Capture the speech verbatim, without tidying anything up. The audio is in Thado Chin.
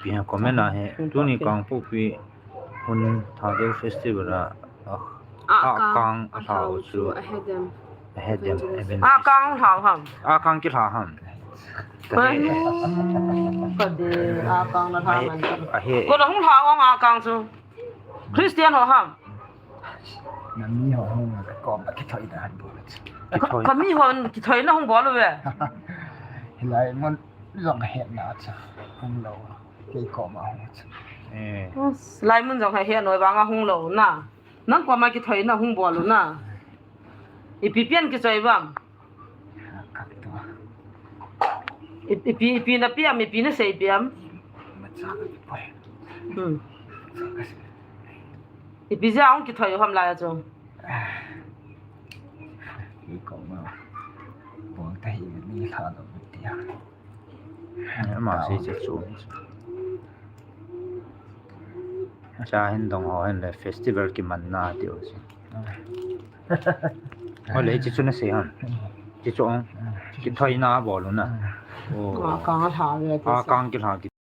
Ipi ham comment a hi, tuni Kangpokpi hun Thadou Festival a, a, a kang a lhau chu. A hedem. A hedem, a hedem. A kang hung lhau ham. A kang kilha ham. Ka de, a kang na lha man. A he. Ko na hung lhau ang a kang chu. Christian ho ham. Na mi ho hung ka kom a kithoi na han bol. Kithoi. Ka mi ho kithoi na hung bol ve. Hilai mun jong hetna cha hung lou. Kei kom a hung cha. Eh. Lai mun jong hetna vang a hung lou na. Nang kom a kithoi na hung bol na. Ipi pian kichoi vang. Ipi, ipi na piam, ipi na sei piam. Hmm. Ipi ja hung kithoi ham lai a chu. Ama sei chu chu. Cha hin dong ho hin le festival kimanna ti u si. Ole, hiche chu na sei ham? Hiche chu ong. Kithoina bol u na. Oh. A kang a lha ve ti. A kang kilha ki.